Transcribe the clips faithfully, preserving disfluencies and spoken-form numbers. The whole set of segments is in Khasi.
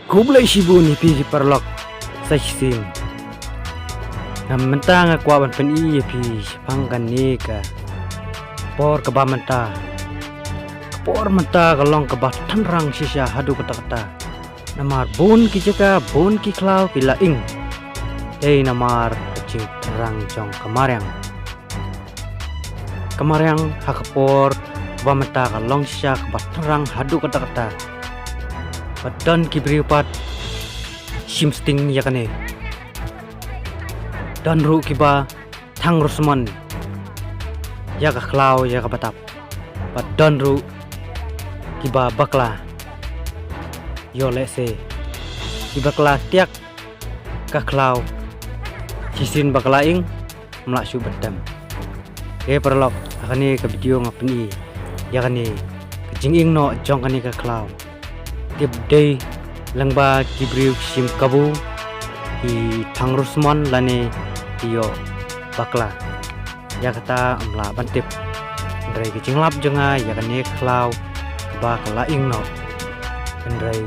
Khublei shibun ïa phi ki paralok sa shisien. Nga mynta nga kwah ban pyni ïa phi shaphang kane ka por kaba mynta. Ka por mynta ka long kaba tynrang shisha haduh katta katta. Namar bun ki jaka, bun ki khlaw ki la ing. Dei namar ka jingtynrang jong ka mariang. Ka mariang ha ka por kaba mynta ka long shisha kaba tynrang haduh katta katta. Ba don ki briew pat shim sting ïa kane. Don ruh kiba thang rusmon ïa ka khlaw ïa kaba tap. Ba don ruh kiba bakla. Ïoh lehse ki bakla tiak ka khlaw. Shisien bakla ing, ym lah shuh ban tem. Te paralok, ha kane ka video nga pyni ïa kane ka jinging noh jong kane ka khlaw. Tip dei lyngba ki briew ki shim kabu, ki thang rusmon lane ki ïoh bakla. Ïa kata ym lah ban tip. Hynrei ka jinglap jong nga ïa kane ka khlaw kaba ka la ing noh. Hynrei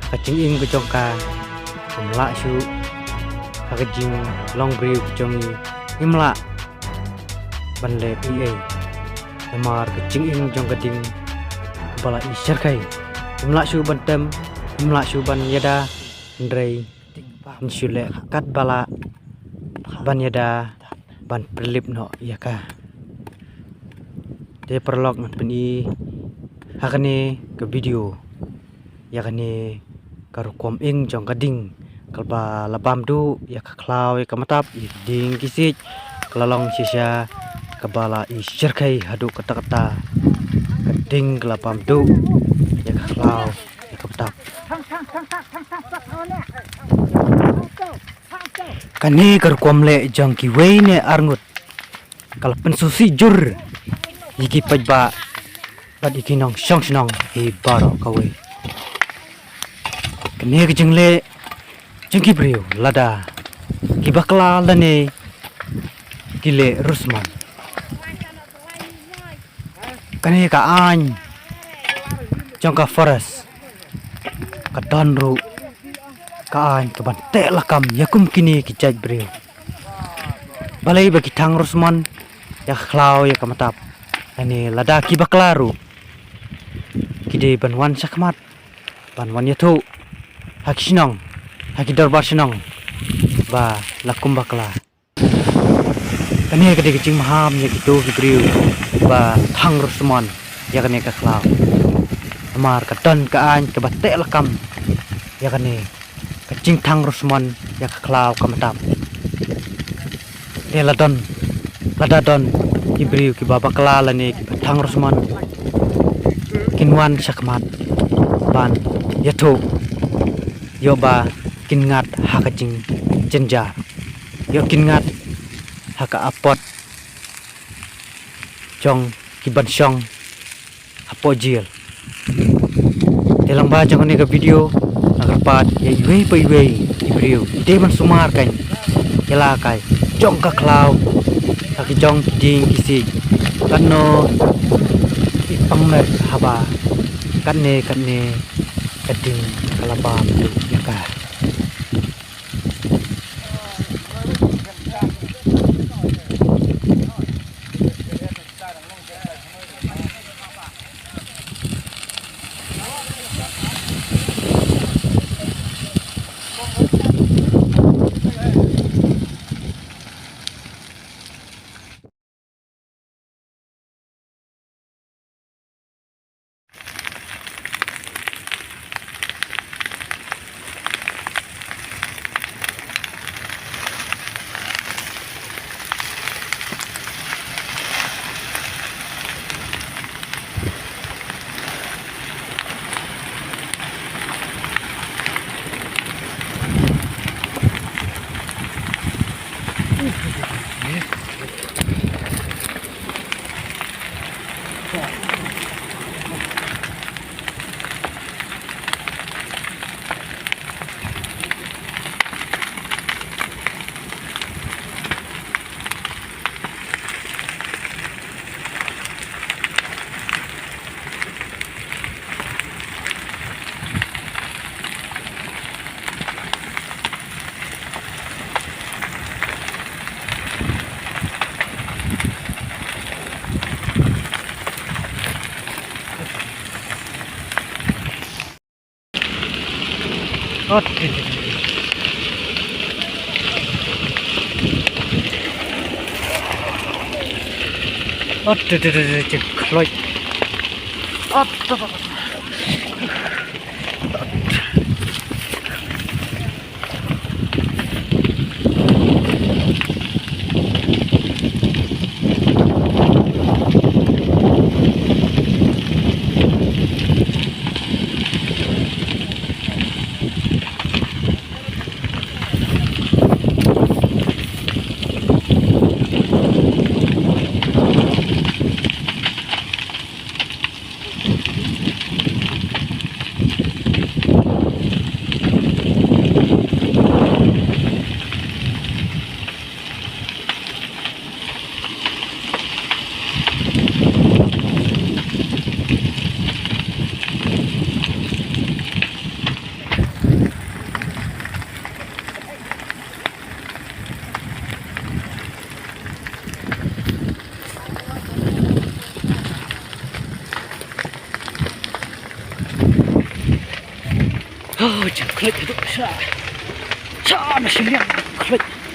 ha ka jinging ka jong ka, ym lah shuh, ha ka jinglong briew ka jong ngi, ngim lah ban leh ei ei. Namar ka jinging jong ka ding kaba la i sharkhei, ym lah shuh ban tem, ym lah shuh ban ïada. Hynrei ngi shu leh katba lah ban ïada ban pynlip noh ïa ka. Te paralok, ngan pyni ha kane ka video ïa kane ka rukom ing jong ka ding kaba la bam duh ïa ka khlaw ïa ka matap, ïa ki ding ki siej. Ka la long shisha kaba la i sharkhei haduh katta katta. Ka ding ka la bam duh ïa ka khlaw ïa ka matap. Kane ka rukom leh jong kiwei ne arngut ka la pynsngewsih jur ïa ki paidbah bad ïa ki nongshong shnong hi baroh kawei. Kane ka jingleh jong ki briew lada ki bakla lane ki leh rusmon. Kane ka aiñ jong ka forest ka don ruh ka aiñ kaban teh lakam ïa kum kine ki jait briew. Balei ba ki thang rusmon ïa ka khlaw ïa ka matap, lane lada ki bakla ruh ki dei ban wan shakhmat ban wan ïathuh ha ki shnong, ha ki dorbar shnong ba la kum bakla. Kane ka dei ka jingmaham ïa kito ki briew ba thang rusmon ïa kane ka khlaw. Namar ka don ka aiñ kaba teh lakam ïa kane ka jingthang rusmon ïa ka khlaw ka matap. Te la don, lada don ki briew kiba bakla lane kiba thang rusmon, kin wan shakhmat ban ïathuh, ïoh ba kin ngat ha ka jingjynjar, ïoh kin ngat ha ka apot jong ki ban shong hapoh jel. Te lyngba jong kane ka video nga kyrpad ïa iwei pa iwei i briew, i dei ban sumar kan ïa la ka jong ka khlaw, ka jong ki ding ki siej. Katno i pang met haba katne katne ka ding ka la bam ïa ka. Ot, te, te, te. Ot, te, te, te, te, te, khloit. Ot, te, te, te. Oh, jingkhlieh haduh sha. Sha na shiliang khlieh.